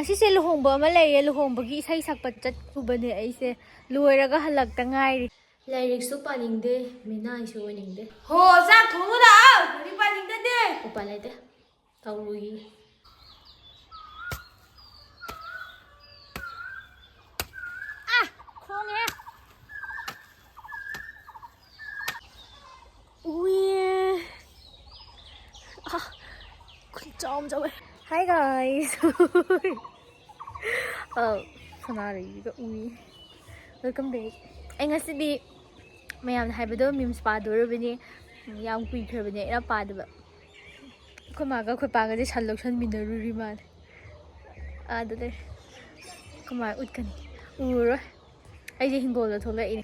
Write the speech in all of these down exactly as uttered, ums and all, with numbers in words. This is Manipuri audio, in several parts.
ꯉꯁꯤꯁꯦ ꯂꯨꯍꯣꯡꯕ ꯑꯃ ꯂꯩꯌꯦ, ꯂꯨꯍꯣꯡꯕꯒꯤ ꯏꯁꯩ ꯁꯛꯄ ꯆꯠꯂꯨꯕꯅꯦ ꯑꯩꯁꯦ꯫ ꯂꯣꯏꯔꯒ ꯍꯜꯂꯛꯇ ꯉꯥꯏꯔꯤ꯫ ꯂꯥꯏꯔꯤꯛꯁꯨ ꯄꯥꯅꯤꯡꯗꯦ, ꯃꯤꯅꯥꯏꯁꯨ ꯑꯣꯏꯅꯤꯡꯗꯦ꯫ ꯍꯣ, ꯆꯥꯛ ꯊꯣꯡꯉꯨ ꯂꯥꯛꯑꯣ, ꯂꯥꯏꯔꯤꯛ ꯄꯥꯅꯤꯡꯗꯗꯤ꯫ ꯎꯄꯥꯏ ꯂꯩꯇꯦ, ꯇꯧꯔꯨꯏ꯫ ꯑꯥ, ꯈꯣꯡꯉꯦ꯫ ꯎꯏ꯫ ꯑꯥ, ꯈꯨꯠ ꯆꯥꯎ ꯑꯃ ꯆꯥꯎꯋꯦ꯫ Hi guys꯫ ꯑ, ꯁꯅꯥꯔꯩꯒ ꯎꯏ꯫ Welcome back꯫ ꯑꯩ ꯉꯁꯤꯗꯤ ꯃꯌꯥꯝꯅ ꯍꯥꯏꯕꯗꯣ memes ꯄꯥꯗꯣꯔꯕꯅꯤ꯫ ꯌꯥꯝ ꯀꯨꯏꯈ꯭ꯔꯕꯅꯦ ꯑꯩꯅ ꯄꯥꯗꯕ꯫ ꯑꯩꯈꯣꯏ ꯃꯥꯒ ꯑꯩꯈꯣꯏ ꯄꯥꯒꯗꯤ ꯁꯟ ꯂꯧꯁꯟꯃꯤꯟꯅꯔꯨꯔꯤ ꯃꯥꯜꯂꯦ꯫ ꯑꯥꯗ ꯂꯩꯔꯦ꯫ ꯑꯩꯈꯣꯏ ꯃꯥ ꯎꯠꯀꯅꯤ꯫ ꯎꯔꯔꯣꯏ꯫ ꯑꯩꯁꯦ ꯍꯤꯡꯒꯣꯜꯗ ꯊꯣꯛꯂꯛꯏꯅꯦ꯫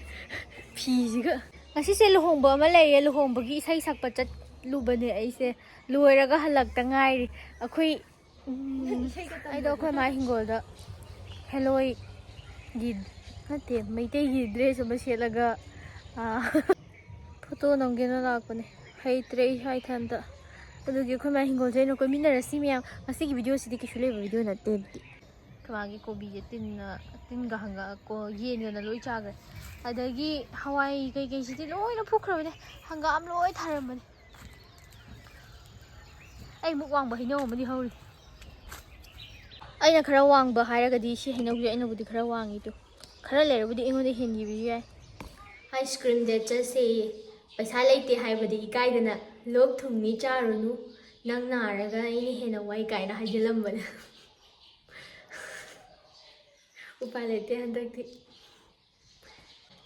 ꯐꯤꯁꯤꯒ꯫ ꯉꯁꯤꯁꯦ ꯂꯨꯍꯣꯡꯕ ꯑꯃ ꯂꯩꯌꯦ, ꯂꯨꯍꯣꯡꯕꯒꯤ ꯏꯁꯩ ꯁꯛꯄ ꯆꯠꯂꯨꯕꯅꯦ ꯑꯩꯁꯦ꯫ ꯂꯣꯏꯔꯒ ꯍꯜꯂꯛꯇ ꯉꯥꯏꯔꯤ꯫ ꯑꯩꯈꯣꯏ, ꯎꯝ, ꯑꯩꯗꯣ ꯑꯩꯈꯣꯏ ꯃꯥ ꯍꯤꯡꯒꯣꯜꯗ ꯍꯦꯂꯣꯏꯒꯤ, ꯅꯠꯇꯦ, ꯃꯩꯇꯩꯒꯤ dress ꯑꯃ ꯁꯦꯠꯂꯒ, ꯑꯥ, photo ꯅꯝꯒꯦꯅ ꯂꯥꯛꯄꯅꯦ꯫ ꯍꯩꯇ꯭ꯔꯦ ꯏꯁꯥ ꯏꯊꯟꯇ꯫ ꯑꯗꯨꯒꯤ ꯑꯩꯈꯣꯏ ꯃꯥ ꯍꯤꯡꯒꯣꯜꯁꯦ ꯑꯣꯏꯅ ꯀꯣꯏꯃꯤꯟꯅꯔꯁꯤ ꯃꯌꯥꯝ꯫ ꯉꯁꯤꯒꯤ videoꯁꯤꯗꯤ ꯀꯩꯁꯨ ꯂꯩꯕ video ꯅꯠꯇꯦ꯫ ꯑꯩꯈꯣꯏ ꯃꯥꯒꯤ ꯀꯣꯕꯤꯁꯦ ꯇꯤꯟꯅ, ꯇꯤꯟꯒ ꯍꯪꯒꯥ-, ꯀꯣ-, ꯌꯦꯟꯒꯅ ꯂꯣꯏ ꯆꯥꯈ꯭ꯔꯦ꯫ ꯑꯗꯒꯤ ꯍꯋꯥꯏ ꯀꯩꯀꯩꯁꯤꯗꯤ ꯂꯣꯏꯅ ꯐꯨꯛꯈ꯭ꯔꯕꯅꯦ꯫ ꯍꯪꯒꯥꯝ ꯂꯣꯏ ꯊꯥꯔꯝꯕꯅꯦ꯫ ꯑꯩ ꯃꯨꯛ ꯋꯥꯡꯕ ꯍꯩꯅꯧ ꯑꯃꯗꯤ ꯍꯧꯔꯤ꯫ ꯑꯩꯅ ꯈꯔ ꯋꯥꯡꯕ ꯍꯥꯏꯔꯒꯗꯤ ꯁꯤ ꯍꯩꯅꯧꯁꯦ ꯑꯩꯅꯕꯨꯗꯤ ꯈꯔ ꯋꯥꯡꯉꯤ ꯇꯨ꯫ ꯈꯔ ꯂꯩꯔꯕꯨꯗꯤ ꯑꯩꯉꯣꯟꯗ ꯍꯦꯟꯈꯤꯕꯁꯨ ꯌꯥꯏ꯫ Ice cream date ꯆꯠꯁꯦꯌꯦ꯫ ꯄꯩꯁꯥ ꯂꯩꯇꯦ ꯍꯥꯏꯕꯗꯤ ꯏꯀꯥꯏꯗꯅ "ꯂꯣꯛ ꯊꯨꯡꯅꯤ ꯆꯥꯔꯨꯅꯨ, ꯅꯪ ꯅꯥꯔꯒ ꯑꯩꯅ ꯍꯦꯟꯅ ꯋꯥꯏ" ꯀꯥꯏꯅ ꯍꯥꯏꯖꯤꯜꯂꯝꯕꯅꯦ꯫ ꯎꯄꯥꯏ ꯂꯩꯇꯦ ꯍꯟꯗꯛꯇꯤ꯫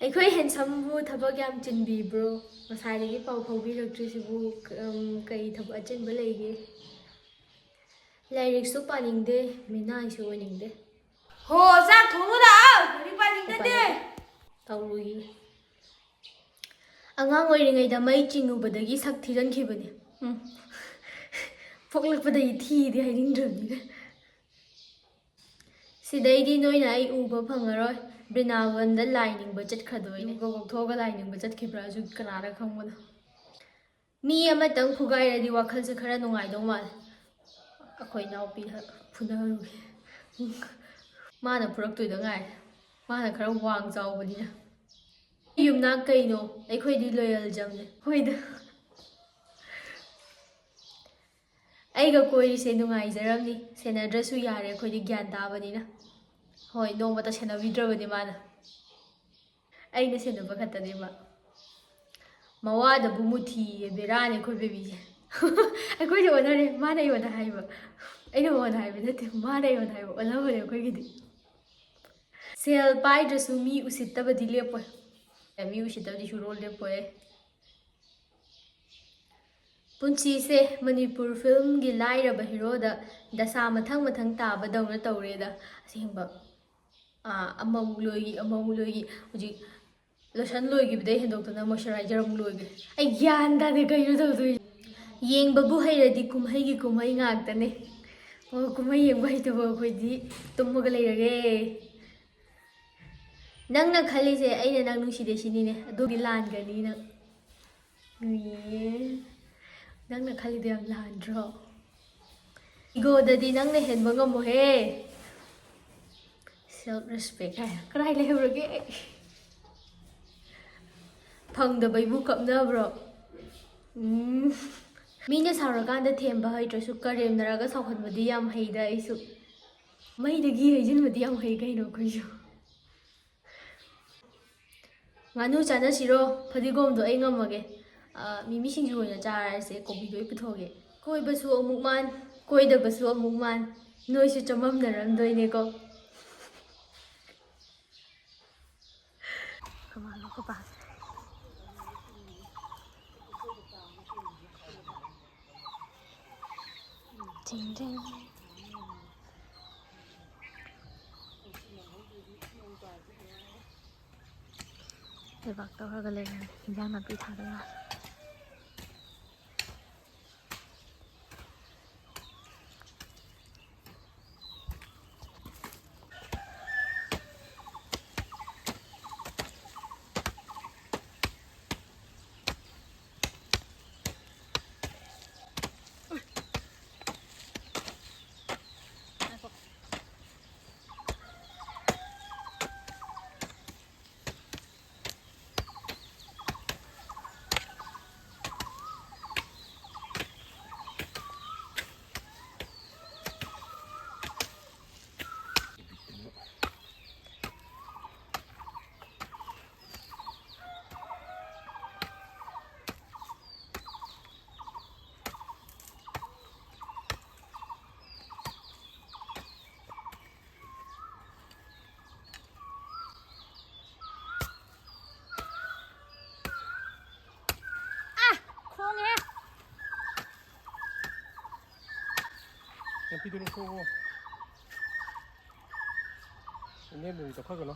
ꯑꯩꯈꯣꯏ handsomeꯕꯨ ꯊꯕꯛ ꯌꯥꯝ ꯆꯤꯟꯕꯤꯕ꯭ꯔꯣ? ꯉꯁꯥꯏꯗꯒꯤ ꯄꯥꯎ ꯐꯥꯎꯕꯤꯔꯛꯇ꯭ꯔꯤꯁꯤꯕꯨ, ꯎꯝ, ꯀꯩ ꯊꯕꯛ ꯑꯆꯤꯟꯕ ꯂꯩꯒꯦ? ꯂꯥꯏꯔꯤꯛꯁꯨ ꯄꯥꯅꯤꯡꯗꯦ, ꯃꯤꯅꯥꯏꯁꯨ ꯑꯣꯏꯅꯤꯡꯗꯦ꯫ ꯍꯣ, ꯆꯥꯛ ꯊꯣꯡꯉꯨ ꯂꯥꯛꯑꯣ, ꯂꯥꯏꯔꯤꯛ ꯄꯥꯅꯤꯡꯗꯗꯤ꯫ ꯎꯄꯥꯏ ꯂꯩꯇꯦ꯫ ꯇꯧꯔꯨꯏ꯫ ꯑꯉꯥꯡ ꯑꯣꯏꯔꯤꯉꯩꯗ ꯃꯩ ꯆꯤꯡꯉꯨꯕꯗꯒꯤ ꯁꯛ ꯊꯤꯖꯤꯟꯈꯤꯕꯅꯦ꯫ ꯎꯝ꯫ ꯄꯣꯛꯂꯛꯄꯗꯒꯤ ꯊꯤꯗꯤ ꯍꯥꯏꯅꯤꯡꯗ꯭ꯔꯕꯅꯤꯅ꯫ ꯁꯤꯗꯩꯗꯤ ꯅꯣꯏꯅ ꯑꯩ ꯎꯕ ꯐꯪꯉꯔꯣꯏ꯫ ꯕ꯭ꯔꯤꯟꯗꯥꯕꯟꯗ ꯂꯥꯏ ꯅꯤꯡꯕ ꯆꯠꯈ꯭ꯔꯗꯣꯏꯅꯦ꯫ ꯂꯨꯒ ꯀꯣꯛꯊꯣꯛꯑꯒ ꯂꯥꯏ ꯅꯤꯡꯕ ꯆꯠꯈꯤꯕ꯭ꯔꯥꯁꯨ ꯀꯅꯥꯅ ꯈꯪꯕꯅꯣ꯫ ꯃꯤ ꯑꯃꯇꯪ ꯐꯨꯒꯥꯏꯔꯗꯤ ꯋꯥꯈꯜꯁꯦ ꯈꯔ ꯅꯨꯡꯉꯥꯏꯗꯧ ꯃꯥꯜꯂꯦ꯫ ꯑꯩꯈꯣꯏ ꯏꯅꯥꯎꯄꯤ ꯐꯨꯅꯔꯨꯒꯦ꯫ ꯃꯥꯅ ꯐꯨꯔꯛꯇꯣꯏꯗ ꯉꯥꯏꯔꯦ꯫ ꯃꯥꯅ ꯈꯔ ꯋꯥꯡ ꯆꯥꯎꯕꯅꯤꯅ꯫ ꯌꯨꯝꯅꯥꯛ ꯀꯩꯅꯣ? ꯑꯩꯈꯣꯏꯗꯤ ꯂꯣꯌꯦꯜꯖꯝꯅꯦ꯫ ꯍꯣꯏꯗ꯫ ꯑꯩꯒ ꯀꯣꯏꯔꯤꯁꯦ ꯅꯨꯡꯉꯥꯏꯖꯔꯝꯅꯤ꯫ ꯁꯦꯟꯅꯗ꯭ꯔꯁꯨ ꯌꯥꯔꯦ, ꯑꯩꯈꯣꯏꯗꯤ ꯒ꯭ꯌꯥꯟ ꯇꯥꯕꯅꯤꯅ꯫ ꯍꯣꯏ, ꯅꯣꯡꯃꯇ ꯁꯦꯟꯅꯕꯤꯗ꯭ꯔꯕꯅꯤ ꯃꯥꯅ꯫ ꯑꯩꯅ ꯁꯦꯟꯅꯕ ꯈꯛꯇꯅꯦꯕ꯫ ꯃꯋꯥꯗꯕꯨ ꯃꯨꯊꯤꯌꯦ, ꯕꯦꯔꯥꯅꯦ ꯑꯩꯈꯣꯏ ꯕꯦꯕꯤꯁꯦ꯫ ꯑꯩꯈꯣꯏꯗꯤ ꯑꯣꯟꯅꯔꯦ, ꯃꯥꯅ ꯑꯩꯉꯣꯟꯗ ꯍꯥꯏꯕ꯫ ꯑꯩꯅ ꯃꯉꯣꯟꯗ ꯍꯥꯏꯕ ꯅꯠꯇꯦ, ꯃꯥꯅ ꯑꯩꯉꯣꯟꯗ ꯍꯥꯏꯕ꯫ ꯑꯣꯟꯅꯕꯅꯦ ꯑꯩꯈꯣꯏꯒꯤꯗꯤ꯫ ꯁꯦꯜ ꯄꯥꯏꯗ꯭ꯔꯁꯨ ꯃꯤ ꯎꯁꯤꯠꯇꯕꯗꯤ ꯂꯦꯞꯄꯣꯏ꯫ ꯃꯤ ꯎꯁꯤꯠꯇꯕꯗꯤ ꯁꯨꯡꯂꯣꯞ ꯂꯦꯞꯄꯣꯏ꯫ ꯄꯨꯟꯁꯤꯁꯦ ꯃꯅꯤꯄꯨꯔ ꯐꯤꯂꯝꯒꯤ ꯂꯥꯏꯔꯕ ꯍꯤꯔꯣꯗ ꯗꯁꯥ ꯃꯊꯪ ꯃꯊꯪ ꯇꯥꯕꯗꯧꯅ ꯇꯧꯔꯦꯗ꯫ ꯑꯁꯦꯡꯕ꯫ ꯑꯥ, ꯑꯃꯃꯨꯛ ꯂꯣꯏꯒꯤ, ꯑꯃꯃꯨꯛ ꯂꯣꯏꯒꯤ꯫ ꯍꯧꯖꯤꯛ ꯂꯣꯁꯟ ꯂꯣꯏꯈꯤꯕꯗꯩ ꯍꯦꯟꯗꯣꯛꯇꯅ ꯃꯣꯏꯆꯔꯥꯏꯖꯔ ꯑꯃꯨꯛ ꯂꯣꯏꯈ꯭ꯔꯦ꯫ ꯑꯩ ꯒ꯭ꯌꯥꯟ ꯇꯥꯗꯦ ꯀꯩꯅꯣ ꯇꯧꯗꯣꯏꯁꯦ꯫ ꯌꯦꯡꯕꯕꯨ ꯍꯩꯔꯗꯤ ꯀꯨꯝꯍꯩꯒꯤ ꯀꯨꯝꯍꯩ ꯉꯥꯛꯇꯅꯦ꯫ ꯑꯣ, ꯀꯨꯝꯍꯩ ꯌꯦꯡꯕ ꯍꯩꯇꯕ ꯑꯩꯈꯣꯏꯗꯤ ꯇꯨꯝꯃꯒ ꯂꯩꯔꯒꯦ꯫ ꯅꯪꯅ ꯈꯜꯂꯤꯁꯦ ꯑꯩꯅ ꯅꯪ ꯅꯨꯡꯁꯤꯗꯦ ꯁꯤꯅꯤꯅꯦ꯫ ꯑꯗꯨꯗꯤ ꯂꯥꯟꯒꯅꯤ ꯅꯪ꯫ ꯑꯦ, ꯅꯪꯅ ꯈꯜꯂꯤꯗꯣ ꯌꯥꯝ ꯂꯥꯟꯗ꯭ꯔꯣ? ꯏꯒꯣꯗꯗꯤ ꯅꯪꯅ ꯍꯦꯟꯕ ꯉꯝꯃꯣꯍꯦ꯫ ꯁꯦꯜꯐ ꯔꯦꯁꯄꯦꯛ ꯍꯥꯏ ꯀꯗꯥꯏ ꯂꯩꯍꯧꯔꯒꯦ? ꯐꯪꯗꯕꯩꯕꯨ ꯀꯞꯅꯕ꯭ꯔꯣ? ꯎꯝ꯫ ꯃꯤꯅ ꯁꯥꯎꯔꯀꯥꯟꯗ ꯊꯦꯝꯕ ꯍꯩꯇ꯭ꯔꯁꯨ ꯀꯔꯦꯝꯅꯔꯒ ꯁꯥꯎꯍꯟꯕꯗꯤ ꯌꯥꯝ ꯍꯩꯗ ꯑꯩꯁꯨ꯫ ꯃꯩꯗꯒꯤ ꯍꯩꯖꯤꯟꯕꯗꯤ ꯌꯥꯝ ꯍꯩ ꯀꯩꯅꯣ ꯑꯩꯈꯣꯏꯁꯨ꯫ ꯉꯥꯅꯨ ꯆꯥꯅꯁꯤꯔꯣ? ꯐꯗꯤꯒꯣꯝꯗꯣ ꯑꯩ ꯉꯝꯃꯒꯦ꯫ ꯑ, ꯃꯤꯃꯤ ꯁꯤꯡꯖꯨ ꯑꯣꯏꯅ ꯆꯥꯔꯁꯦ, ꯀꯣꯕꯤꯗꯣ ꯑꯩ ꯄꯨꯊꯣꯛꯑꯒꯦ꯫ ꯀꯣꯏꯕꯁꯨ ꯑꯃꯨꯛ ꯃꯥꯟ, ꯀꯣꯏꯗꯕꯁꯨ ꯑꯃꯨꯛ ꯃꯥꯟ, ꯅꯣꯏꯁꯨ ꯆꯃꯝꯅꯔꯝꯗꯣꯏꯅꯦꯀꯣ꯫ ꯀꯃꯥꯏꯅ ꯈꯣꯄꯥꯁꯦ? ꯆꯤꯡ ꯆꯤꯡ꯫ ꯂꯩꯕꯥꯛ ꯇꯧꯔꯒ ꯂꯩꯔꯝꯃꯦ꯫ ꯏꯟꯖꯥꯡ ꯅꯥꯄꯤ ꯊꯥꯗ ꯌꯥꯔꯦ꯫ ꯉꯥꯏꯈꯣ꯫ ꯐꯤꯗꯨ ꯂꯧꯊꯣꯛꯑꯣ꯫ ꯑꯅꯦꯝꯕꯗꯨꯗꯤ ꯇꯧꯈꯠꯀꯅꯣ꯫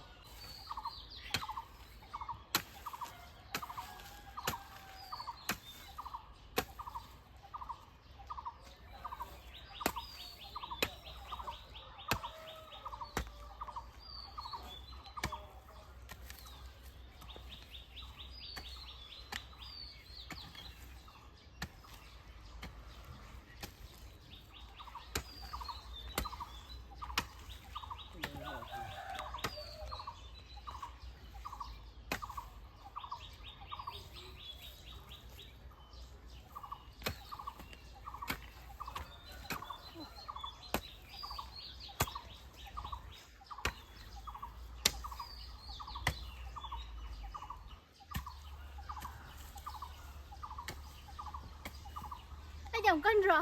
ꯑꯩꯗꯤ ꯌꯥꯝ ꯀꯟꯗ꯭ꯔꯣ?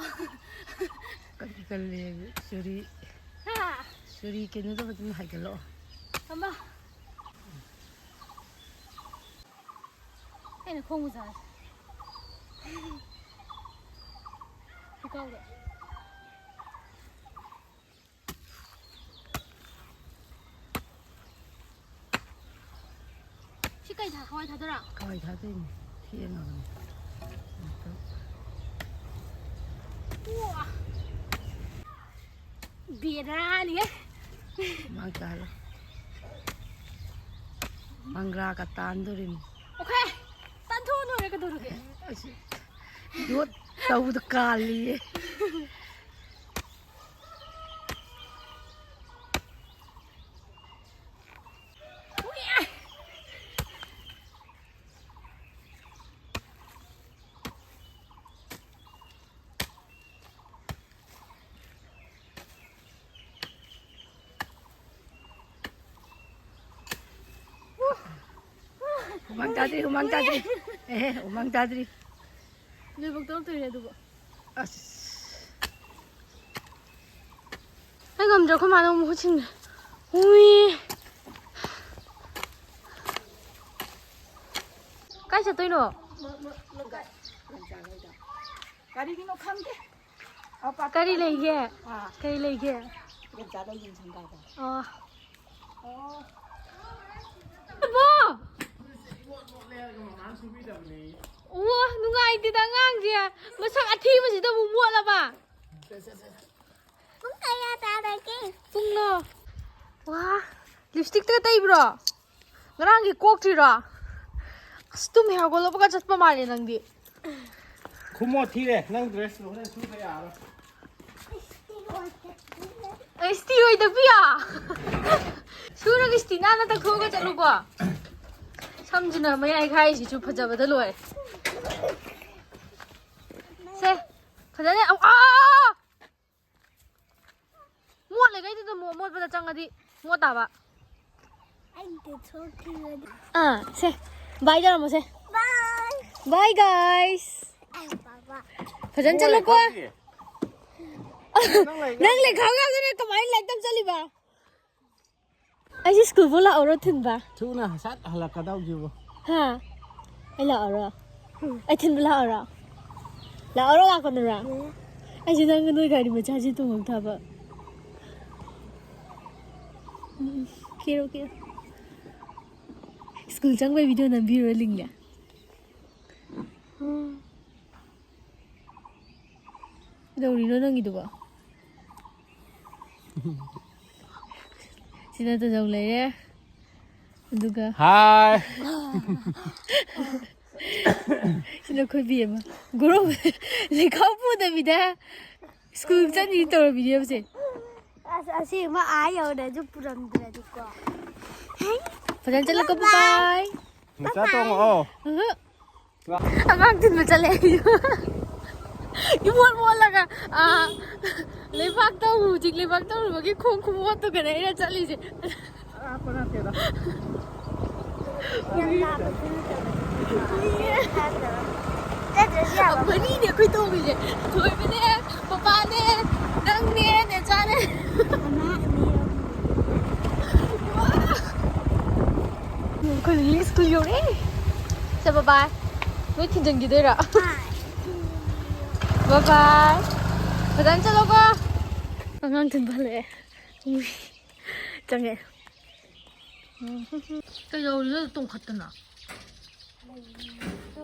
ꯀꯜꯂꯤ, ꯀꯜꯂꯤ꯫ ꯆꯨꯔꯤ, ꯍꯥ? ꯆꯨꯔꯤ ꯀꯩꯅꯣꯗꯣ ꯑꯗꯨꯝ ꯍꯥꯏꯒꯠꯂꯛꯑꯣ꯫ ꯊꯝꯃꯣ꯫ ꯑꯩꯅ ꯈꯣꯡ ꯃꯨꯖꯥꯁꯦ꯫ ꯄꯨꯀꯥꯎꯗ꯫ ꯁꯤ ꯀꯩ ꯊꯥ-, ꯍꯋꯥꯏ ꯊꯥꯗꯣꯏꯔꯥ? ꯍꯋꯥꯏ ꯊꯥꯗꯣꯏꯅꯦ꯫ ꯐꯦꯡꯉꯕꯅꯦ꯫ ꯎꯋꯥ! ꯕꯦꯔꯥꯅꯤꯍꯦ꯫ ꯃꯥꯡ ꯇꯥꯍꯜꯂꯣ꯫ ꯃꯪꯒ꯭ꯔꯥꯒ ꯇꯥꯟꯗꯣꯔꯤꯅꯤ꯫ ꯑꯣꯀꯦ꯫ ꯇꯥꯟꯊꯣꯛꯑ ꯂꯣꯏꯔꯦ ꯀꯩꯗꯧꯔꯒꯦ? ꯑꯁꯤ ꯌꯣꯠ ꯇꯧꯕꯗ ꯀꯥꯜꯂꯤꯌꯦ꯫ ꯍꯨꯃꯥꯡ ꯇꯥꯗ꯭ꯔꯤ, ꯍꯨꯃꯥꯡ ꯇꯥꯗ꯭ꯔꯤ꯫ ꯑꯦꯍꯦ, ꯍꯨꯃꯥꯡ ꯇꯥꯗ꯭ꯔꯤ꯫ ꯅꯣꯏꯕꯣꯛ ꯇꯧꯔꯛꯇꯣꯏꯅꯦ ꯑꯗꯨꯕꯨ꯫ ꯑꯁ꯫ ꯑꯩ ꯉꯝꯗ꯭ꯔꯦ, ꯑꯩꯈꯣꯏ ꯃꯥꯅ ꯑꯃꯨꯛ ꯃꯍꯨꯠ ꯁꯤꯟꯈ꯭ꯔꯦ꯫ ꯎꯏ꯫ ꯀꯥꯏ ꯆꯠꯇꯣꯏꯅꯣ? ꯀꯔꯤꯒꯤꯅꯣ ꯈꯪꯗꯦ꯫ ꯀꯔꯤ ꯂꯩꯒꯦ? ꯑꯥ꯫ ꯀꯔꯤ ꯂꯩꯒꯦ? ꯒꯟꯖꯥꯗ ꯌꯦꯡꯁꯟ ꯇꯥꯕ꯫ ꯑꯣ꯫ ꯑꯣ꯫ ꯑꯕꯣ! ꯑꯣ, ꯅꯨꯡꯉꯥꯏꯇꯦꯗ ꯑꯉꯥꯡꯁꯦ꯫ ꯃꯁꯛ ꯑꯊꯤꯕꯁꯤꯗ ꯑꯃꯨꯛ ꯃꯣꯠꯂꯕ꯫ ꯄꯨꯡ ꯀꯌꯥ ꯇꯥꯔꯒꯦ? ꯄꯨꯡꯂꯣ? ꯋꯥ, ꯂꯤꯞꯁꯇꯤꯛꯇꯒ ꯇꯩꯕ꯭ꯔꯣ? ꯉꯔꯥꯡꯒꯤ ꯀꯣꯛꯇ꯭ꯔꯤꯔꯣ? ꯑꯁ, ꯇꯨꯝ ꯍꯦꯛ ꯍꯧꯒꯠꯂꯛꯄꯒ ꯆꯠꯄ ꯃꯥꯜꯂꯦ ꯅꯪꯗꯤ꯫ ꯈꯨꯃꯣꯠ ꯊꯤꯔꯦ, ꯅꯪ ꯗ꯭ꯔꯦꯁꯇꯣ ꯍꯣꯔꯦꯟ ꯁꯨꯕ ꯌꯥꯔꯣꯏ꯫ ꯑꯦ, ꯏꯁꯇꯤ ꯑꯣꯏ ꯇꯛꯄꯤꯌꯣ꯫ ꯁꯨꯔꯒ ꯏꯁꯇꯤ ꯅꯥꯟꯅ ꯇꯛꯊꯣꯛꯑꯒ ꯆꯠꯂꯨꯀꯣ꯫ ꯁꯝꯁꯤꯅ ꯃꯌꯥꯏ ꯈꯥꯏꯁꯤꯁꯨ ꯐꯖꯕꯗ ꯂꯣꯏꯔꯦ꯫ ꯁꯦ, ꯐꯖꯅ ꯑꯃꯨꯛ-, ꯑꯥ! ꯃꯣꯠꯂꯤꯉꯩꯗꯨꯗ ꯃꯣ-, ꯃꯣꯠꯄꯗ ꯆꯪꯉꯗꯤ ꯃꯣꯠ ꯇꯥꯕ꯫ ꯑꯩꯗꯤ ꯊꯣꯛꯈꯤꯕꯅꯤ꯫ ꯑꯥ, ꯁꯦ, ꯕꯥꯏ ꯇꯧꯔꯝꯃꯣꯁꯦ꯫ ꯕꯥꯏ꯫ ꯕꯥꯏ, ꯒꯥꯏꯁ꯫ ꯑꯩ ꯕꯥꯕꯥ꯫ ꯐꯖꯅ ꯆꯠꯂꯨꯀꯣ꯫ ꯃꯣꯠꯂꯦ ꯈꯪꯗꯦ꯫ ꯅꯪ ꯂꯩꯈꯥꯎ ꯌꯥꯎꯗꯅ ꯀꯃꯥꯏꯅ ꯂꯥꯏꯔꯤꯛ ꯇꯝ ꯆꯠꯂꯤꯕ? ꯑꯩꯁꯦ ꯁ꯭ꯀꯨꯜꯕꯨ ꯂꯥꯛꯑꯣꯔꯣ ꯊꯤꯟꯕ? ꯊꯨꯅ ꯁꯠ ꯍꯜꯂꯛꯀꯗꯧꯁꯤꯕꯨ꯫ ꯍꯥ? ꯑꯩ ꯂꯥꯛꯑꯣꯔꯣ? ꯑꯩ ꯊꯤꯟꯕ ꯂꯥꯛꯑꯣꯔꯣ? ꯂꯥꯛꯑꯣꯔꯣ ꯂꯥꯛꯀꯅꯨꯔꯥ? ꯎꯝ꯫ ꯑꯩꯁꯦ ꯅꯪꯒ ꯅꯣꯏ ꯒꯥꯔꯤ ꯃꯆꯥꯁꯦ ꯇꯣꯡꯉꯛꯇꯕ꯫ ꯎꯝ, ꯀꯦꯔꯣ, ꯀꯦꯔꯣ꯫ School ꯆꯪꯕꯩ video ꯅꯝꯕꯤꯔꯨꯔ ꯂꯤꯡꯂꯦ꯫ ꯎꯝ꯫ ꯀꯩꯗꯧꯔꯤꯅꯣ ꯅꯪꯒꯤꯗꯨꯕꯣ? ꯁꯤꯅ ꯇꯖꯧ ꯂꯩꯔꯦ꯫ ꯑꯗꯨꯒ ꯍꯥꯏ꯫ ꯁꯤꯅ ꯑꯩꯈꯣꯏ ꯕꯤ ꯑꯃ꯫ ꯒꯣꯔꯣ ꯂꯩꯈꯥꯎ ꯄꯨꯗꯕꯤꯗ ꯁ꯭ꯀꯨꯜ ꯆꯠꯅꯤ ꯇꯧꯔꯝꯃꯤꯅꯦꯕꯁꯦ꯫ ꯑꯁ, ꯑꯁꯦꯡꯕ ꯑꯥ ꯌꯧꯔꯁꯨ ꯄꯨꯔꯝꯗ꯭ꯔꯗꯤꯀꯣ꯫ ꯐꯖꯅ ꯆꯠꯂꯨꯀꯣ, bye bye꯫ ꯅꯆꯥ ꯇꯣꯡꯉꯛꯑꯣ꯫ ꯎꯝꯍꯨꯝ꯫ ꯑꯉꯥꯡ ꯊꯤꯟꯕ ꯆꯠꯂꯦ ꯑꯩꯁꯨ꯫ ꯏꯃꯣꯠ ꯃꯣꯠꯂꯒ, ꯑꯥ, ꯂꯩꯕꯥꯛ ꯇꯧꯔꯨ, ꯍꯧꯖꯤꯛ ꯂꯩꯕꯥꯛ ꯇꯧꯔꯨꯕꯒꯤ ꯈꯣꯡ ꯈꯨꯃꯣꯠꯇꯨꯒꯅꯦ ꯑꯩꯅ ꯆꯠꯂꯤꯁꯦ꯫ ꯑꯔꯥꯞꯄ ꯅꯠꯇꯦꯗ꯫ ꯌꯥꯝ ꯂꯥꯞꯄꯁꯨ ꯅꯠꯇꯕ꯫ ꯆꯠꯇ꯭ꯔꯁꯨ ꯌꯥꯕ꯫ ꯃꯔꯤꯅꯦ ꯑꯩꯈꯣꯏ ꯇꯣꯡꯉꯤꯁꯦ꯫ ꯊꯣꯏꯕꯅꯦ, ꯄꯄꯥꯅꯦ, ꯅꯪꯅꯦ, ꯅꯦꯆꯥꯅꯦ꯫ ꯃꯃꯥ, ꯑꯅꯤ, ꯑꯍꯨꯝ꯫ ꯑꯩꯈꯣꯏ ꯂꯤꯂꯤ ꯁ꯭ꯀꯨꯜ ꯌꯧꯔꯦ꯫ ꯁꯦ, bye bye꯫ ꯅꯣꯏ ꯊꯤꯟꯖꯟꯈꯤꯗꯣꯏꯔꯣ? Bye bye꯫ ꯐꯖꯅ ꯆꯠꯂꯣꯀꯣ꯫ ꯑꯉꯥꯡ ꯊꯤꯟꯕ ꯍꯜꯂꯛꯑꯦ꯫ ꯎꯏ꯫ ꯆꯪꯉꯦ꯫ ꯀꯩꯗꯧꯔꯤꯅꯣ ꯇꯣꯡꯈꯠꯇꯅ?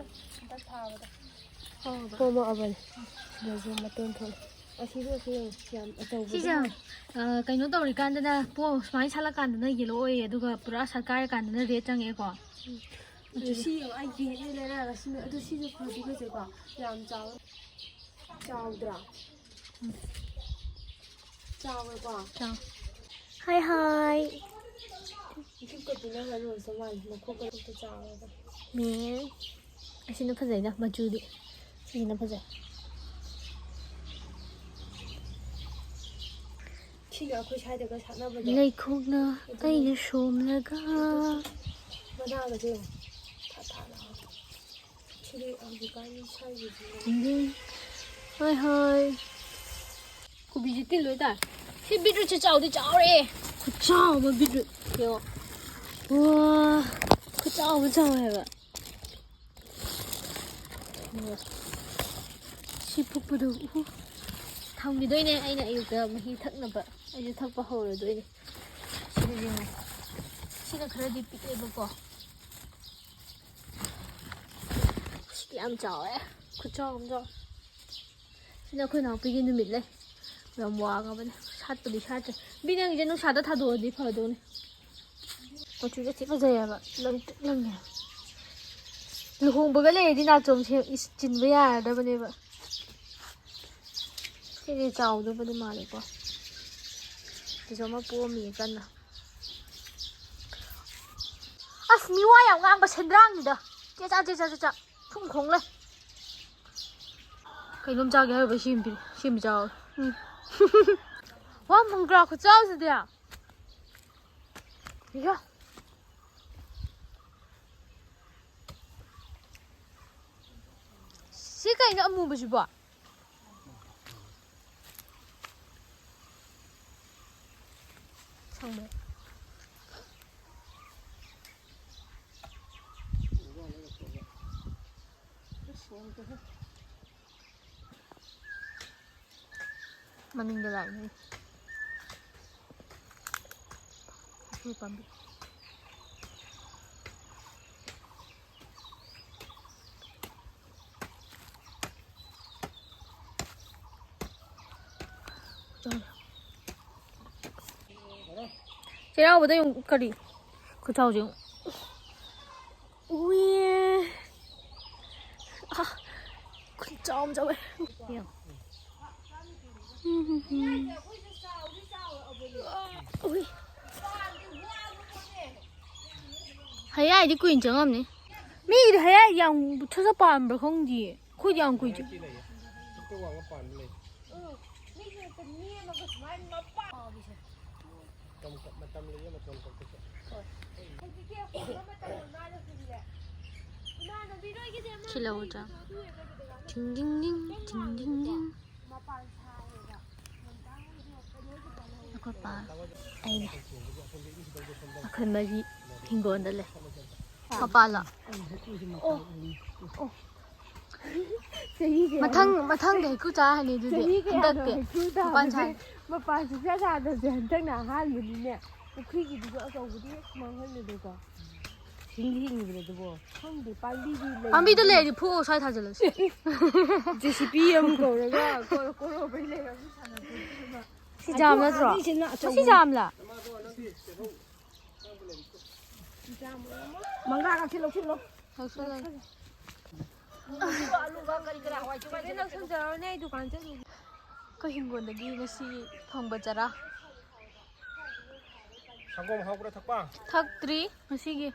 ꯄꯣꯝꯃꯛꯑꯕꯅꯦ꯫ ꯁꯤꯗꯁꯨ ꯃꯇꯣꯟ ꯊꯣꯛꯑꯦ꯫ ꯑꯁꯤꯗꯁꯨ ꯌꯥꯝ ꯑꯆꯧꯕꯗꯤ ꯁꯤꯁꯦ, ꯃꯥꯜꯂꯦ꯫ ꯑ, ꯀꯩꯅꯣ ꯇꯧꯔꯤꯀꯥꯟꯗꯅ ꯄꯣ-, ꯁꯨꯃꯥꯏꯅ ꯁꯥꯠꯂꯀꯥꯟꯗꯅ ꯌꯦꯜꯂꯣ ꯑꯣꯏꯌꯦ, ꯑꯗꯨꯒ ꯄꯨꯔꯥ ꯁꯥꯠꯀꯥꯏꯔꯀꯥꯟꯗꯅ ꯔꯦꯗ ꯆꯪꯉꯛꯑꯦꯀꯣ꯫ ꯑꯗꯨ ꯁꯤ ꯌꯦꯡꯉꯣ, ꯑꯩ ꯌꯦꯡꯉꯦ ꯂꯩꯔꯛꯑꯒ ꯁꯤ, ꯑꯗꯨ ꯁꯤꯁꯨ ꯐꯗꯤ ꯐꯖꯩꯀꯣ꯫ ꯌꯥꯝ ꯆꯥꯎ-, ꯆꯥꯎꯗ꯭ꯔꯥ? ꯆꯥꯎꯋꯦꯀꯣ? ꯆꯥꯎ꯫ ꯍꯥꯏ ꯍꯥꯏ꯫ ꯒꯤꯐꯀ ꯄꯤꯅꯕ ꯂꯣꯏꯈ꯭ꯔ ꯃꯥꯜꯂꯦ, ꯃꯈꯣꯛꯀ ꯂꯣꯏꯅ ꯆꯥꯎꯔꯒ꯫ ꯃꯦ꯫ ꯑꯁꯤꯅ ꯐꯖꯩꯗ, ꯃꯆꯨꯗꯤ꯫ ꯁꯤꯁꯤꯅ ꯐꯖꯩ꯫ ꯁꯤꯒ ꯑꯩꯈꯣꯏ ꯁ꯭ꯋꯥꯏꯗꯒ ꯁꯥꯟꯅꯕꯗꯣ꯫ ꯂꯩꯈꯣꯛꯅ ꯑꯗꯨꯅ ꯑꯩꯅ ꯁꯣꯝꯂꯒ꯫ ꯃꯅꯥꯒꯁꯦ ꯌꯦꯡꯉꯣ꯫ ꯊꯥ ꯊꯥ ꯂꯥꯎꯔꯒ꯫ ꯁꯤꯗꯤ ꯍꯧꯖꯤꯛꯀꯥꯟꯒꯤ ꯁ꯭ꯋꯥꯏꯒꯤꯁꯤ꯫ ꯎꯝ꯫ ꯍꯣꯏ, ꯍꯣꯏ꯫ ꯀꯣꯕꯤꯁꯦ ꯇꯤꯟ ꯂꯣꯏ ꯇꯥꯔꯦ꯫ ꯁꯤ ꯕꯤꯠꯔꯨꯠꯁꯦ ꯆꯥꯎꯗꯤ ꯆꯥꯎꯔꯦ꯫ ꯈꯨꯠꯆꯥꯎ ꯑꯃ ꯕꯤꯠꯔꯨꯠ꯫ ꯌꯦꯡꯉꯣ꯫ ꯋꯥ, ꯈꯨꯠꯆꯥꯎ ꯑꯃ ꯆꯥꯎꯋꯦ ꯍꯥꯏꯕ꯫ ꯁꯤ ꯐꯨꯛꯄꯗꯨ, ꯎꯍꯨ꯫ ꯊꯝꯈꯤꯗꯣꯏꯅꯦ ꯑꯩꯅ ꯑꯌꯨꯛꯇ ꯃꯍꯤ ꯊꯛꯅꯕ꯫ ꯑꯩꯁꯨ ꯊꯛꯄ ꯍꯧꯔꯗꯣꯏꯅꯦ꯫ ꯁꯤꯗ ꯌꯦꯡꯉꯣ꯫ ꯁꯤꯅ ꯈꯔꯗꯤ ꯄꯤꯛꯑꯦꯕꯀꯣ꯫ ꯁꯤꯗꯤ ꯌꯥꯝ ꯆꯥꯎꯋꯦ꯫ ꯈꯨꯠꯆꯥꯎ ꯑꯃ ꯆꯥꯎꯋꯦ꯫ ꯁꯤꯅ ꯑꯩꯈꯣꯏ ꯏꯅꯥꯎꯄꯤꯒꯤ ꯅꯨꯃꯤꯠ ꯂꯩ꯫ ꯌꯥꯝ ꯋꯥꯡꯉꯕꯅꯦ꯫ ꯁꯥꯠꯄꯨꯗꯤ ꯁꯥꯠꯇ꯭ꯔꯦ꯫ ꯕꯤ, ꯅꯪꯒꯤꯁꯦ ꯅꯨꯡꯁꯥꯗ ꯊꯥꯗꯣꯛꯑꯗꯤ ꯐꯗꯧꯅꯦ꯫ ꯃꯆꯨꯁꯦ ꯊꯤ ꯐꯖꯩ ꯍꯥꯏꯕ꯫ ꯂꯪꯇ꯭ꯔꯤꯛ ꯂꯪꯉꯦ꯫ ꯂꯨꯍꯣꯡꯕꯒ ꯂꯩꯔꯗꯤ ꯅꯥꯆꯣꯝꯁꯦ ꯏꯁ ꯆꯤꯟꯕ ꯌꯥꯔꯗꯕꯅꯦꯕ꯫ ꯁꯤꯗꯤ ꯆꯥꯎꯗꯧꯕꯗꯤ ꯃꯥꯜꯂꯦꯀꯣ꯫ ꯁꯤꯁꯨ ꯑꯃ ꯄꯣꯝꯃꯤꯌꯦ ꯀꯟꯅ꯫ ꯑꯁ, ꯃꯤꯋꯥ ꯌꯥꯝ ꯉꯥꯡꯕ ꯁꯦꯟꯗ꯭ꯔꯥꯡꯅꯤꯗ꯫ ꯆꯦꯆꯥ, ꯆꯦꯆꯥ, ꯆꯦꯆꯥ꯫ ꯐꯨꯝ ꯈꯣꯡ ꯂꯩ꯫ ꯀꯩꯅꯣꯝ ꯆꯥꯒꯦ ꯍꯥꯏꯔꯨꯕ ꯁꯤ ꯑꯃ ꯄꯤꯔꯦ꯫ ꯁꯤ ꯑꯃ ꯆꯥꯎꯔꯦ꯫ ꯎꯝ꯫ ꯋꯥ, ꯃꯪꯒ꯭ꯔꯥ ꯈꯨꯆꯥꯎꯁꯤꯗꯤ꯫ ꯏꯌꯥ꯫ ꯁꯤ ꯀꯩꯅꯣ ꯑꯃꯨꯕꯁꯤꯕꯣ? ꯁꯪꯕ꯭ꯔꯥ? ꯑꯁ, ꯌꯥꯝ ꯐꯖꯩ꯫ ꯃꯅꯤꯡꯗ ꯂꯥꯛꯏꯅꯦ꯫ ꯎꯁꯣꯏ ꯄꯥꯝꯕꯤ꯫ ꯆꯥꯎꯔꯦ꯫ ꯆꯩꯔꯥꯎꯕꯗ ꯌꯣꯡ-, ꯀꯔꯤ? ꯈꯨꯆꯥꯎꯁꯦ ꯌꯦꯡꯉꯨ꯫ ꯎꯏꯌꯦ꯫ ꯑ, ꯈꯨꯆꯥꯎ ꯑꯃ ꯆꯥꯎꯋꯦ꯫ ꯌꯦꯡꯉꯨ꯫ ꯎꯝ, ꯎꯝ, ꯎꯝ꯫ ꯎꯏ꯫ ꯍꯌꯥꯏꯗꯤ ꯀꯨꯏꯅ ꯆꯪꯉꯝꯅꯤ꯫ ꯃꯤꯒꯤꯗꯤ ꯍꯌꯥꯏ ꯌꯥꯝ ꯊꯨꯅ ꯄꯥꯟꯕ꯭ꯔꯥ ꯈꯪꯗꯤꯌꯦ꯫ ꯑꯩꯈꯣꯏꯗꯤ ꯌꯥꯝ ꯀꯨꯏ ꯆꯪ-, ꯃꯇꯝ ꯂꯩꯌꯦ ꯃꯇꯣꯟ ꯀꯛꯄꯁꯦ꯫ ꯁꯤ ꯂꯧꯔꯗ꯭ꯔꯥ? ꯊꯤꯡ ꯗꯤꯡ ꯗꯤꯡ, ꯊꯤꯡ ꯗꯤꯡ ꯗꯤꯡ꯫ ꯑꯩꯈꯣꯏ ꯄꯥ, ꯑꯩꯅꯦ꯫ ꯑꯩꯈꯣꯏ ꯃꯔꯤ ꯍꯤꯡꯒꯣꯜꯗ ꯂꯩ꯫ ꯃꯄꯥꯜꯂꯣ? ꯑꯣ꯫ ꯑꯣ꯫ ꯆꯍꯤ ꯀꯌꯥꯅꯣ? ꯃꯊꯪ, ꯃꯊꯪꯗ ꯍꯩꯀ꯭ꯔꯨ ꯆꯥ ꯍꯩꯅꯤ ꯑꯗꯨꯗꯤ꯫ ꯆꯍꯤ ꯀꯌꯥꯅꯣ ꯍꯟꯗꯛꯇꯤ ꯍꯩꯀ꯭ꯔꯨ ꯃꯄꯥꯟ ꯊꯥꯕꯁꯦ? ꯁꯥ-, ꯃꯄꯥꯟ ꯁꯨꯡꯁꯥ ꯁꯥꯗꯕꯁꯦ ꯍꯟꯗꯛꯅ ꯑꯍꯥꯟꯕꯅꯤꯅꯦ꯫ ꯄꯨꯈ꯭ꯔꯤꯒꯤꯗꯨꯁꯨ ꯑꯆꯧꯕꯗꯤ ꯃꯥꯡꯍꯜꯂꯦꯗꯀꯣ꯫ ꯍꯤꯡꯗꯤ ꯍꯤꯡꯉꯤꯕꯅꯦ ꯑꯗꯨꯕꯣ꯫ ꯈꯪꯗꯦ, ꯄꯥꯝꯕꯤꯗꯤ ꯂꯩ꯫ ꯄꯥꯝꯕꯤꯗꯣ ꯂꯩꯔꯗꯤ ꯐꯨꯛꯑꯣ ꯁ꯭ꯋꯥꯏ ꯊꯥꯖꯤꯜꯂꯁꯤ꯫ ꯖꯦ ꯁꯤ ꯕꯤ ꯑꯃ ꯀꯧꯔꯒ ꯀꯣ-, ꯀꯣꯔꯣꯕꯩ ꯂꯩꯔꯝꯃꯤ ꯁꯥꯟꯅꯄꯣꯠꯇꯨꯗ꯫ ꯁꯤ ꯖꯥꯝ ꯅꯠꯇ꯭ꯔꯣ? ꯑꯗꯨ ꯑꯁꯤꯁꯤꯅ ꯑꯆꯧꯕꯅꯤ꯫ ꯁꯤ ꯖꯥꯝꯂ? ꯃꯉꯥ ꯀꯛꯁꯤ ꯂꯧꯁꯤꯜꯂꯣ꯫ ꯂꯧꯁꯤꯜꯂꯒꯦ꯫ ꯂꯧꯁꯤꯟꯖꯔꯣꯅꯦ, ꯑꯩ ꯗꯨꯀꯥꯟ ꯆꯠꯂꯨꯒꯦ꯫ ꯑꯩꯈꯣꯏ ꯍꯤꯡꯒꯣꯜꯗꯒꯤ ꯉꯁꯤ ꯐꯪꯕ ꯆꯔꯥ꯫ ꯁꯪꯒꯣꯝ ꯍꯥꯎꯕ꯭ꯔꯥ ꯊꯛꯄ? ꯊꯛꯇ꯭ꯔꯤ ꯉꯁꯤꯒꯤ꯫